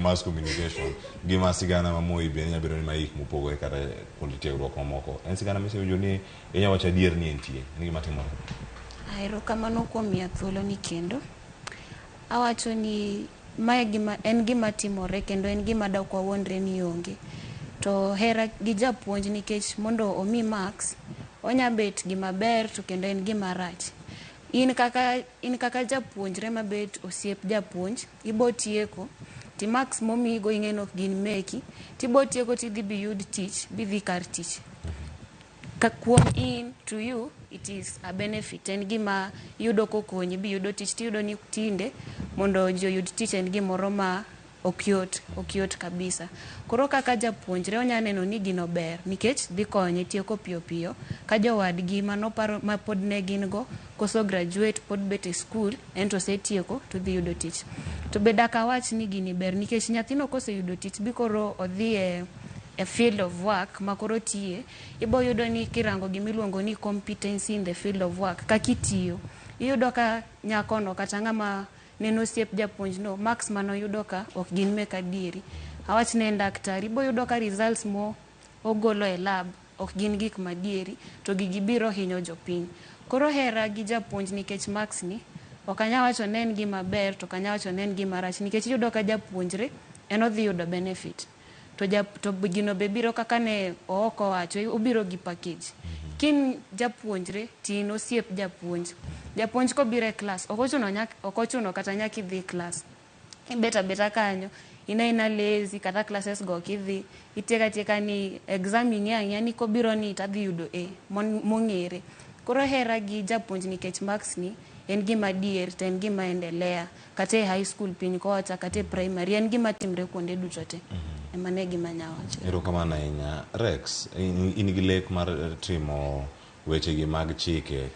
Mass communication gi ma sigana ma Moi bende nyalo bedo ni ma hik mopogore kata kuonde tiegruok mamoko. En sigana misewinjo ni inyalo wacho adier ni entie, en gima timore. Erokamano kuom miya thuolo ni kendo. Awacho ni mae gima en gima timore kendo en gima dok wawuondre ni onge. To hera gi japuonj nikech mondo omi marks, onya bet gima ber to kendo en gima rach. In kaka japuonjre mabet osiep japuonj, ibo tieko ti marks momiyigo ing'e ni ok gin meki, tibo tieko tidhi biyud tich, bidhi kar tich. Ka kuom in to you it is a benefit, en gima iyudo kokonyi biyudo tich. Tiyudo ni tinde mondo ji oyud tich en gimoro ma ok yot, ok yot kabisa. Koro kaka japuonjre onya neno ni gino ber nikech dhi konye tieko piyo piyo ka jowadgi manoparo ma pod ne gin go koso graduate pod bet e school, en to osetieko to odhi yudo tich. To be dak awach ni gini ber nikech nyathino koseyudo tich bi koro odhi e field of work ma koro tiye, ibo yudo ni kirango gimiluongo ni competency in the field of work, kaka itiyo, iyudo ka nyakono kata ng'ama neno osiep japuonj no, marks manoyudo ka ok gin mek adieri. Awach ne en daktari, ibo yudo ka results mo ogolo e lab ok gin gik madieri to gigi biro hinyo jopiny. Koro hera gi japuonj nikech marks ni ok anya wacho ne en gima ber to ok anya wacho ne en gima rach, nikech iyudo ka japuonjre en odhi yudo benefit to gino be biro kaka ne ook owacho, obiro gi package. Kin japuonjre tin osiep japuonj, japuonj kobiro e klas ok ochuno ok ochuno kata nyaka idhi klas, ibet abeta kanyo in aina lazy, kata classes go ok idhi, itieko atieka ni exam ing'eyo ang'eya ni kobiro ni tadhi yudo A mong'ere. Koro hera gi japuonj nikech marks ni en gima adier to en gima endelea kata e high school piny kocha kata e primary, en gima timre kuonde duto te. Ema ne gima anya wacho. Erokamano ahinya. Rex, in gi lek mar timo wechegi mag chike.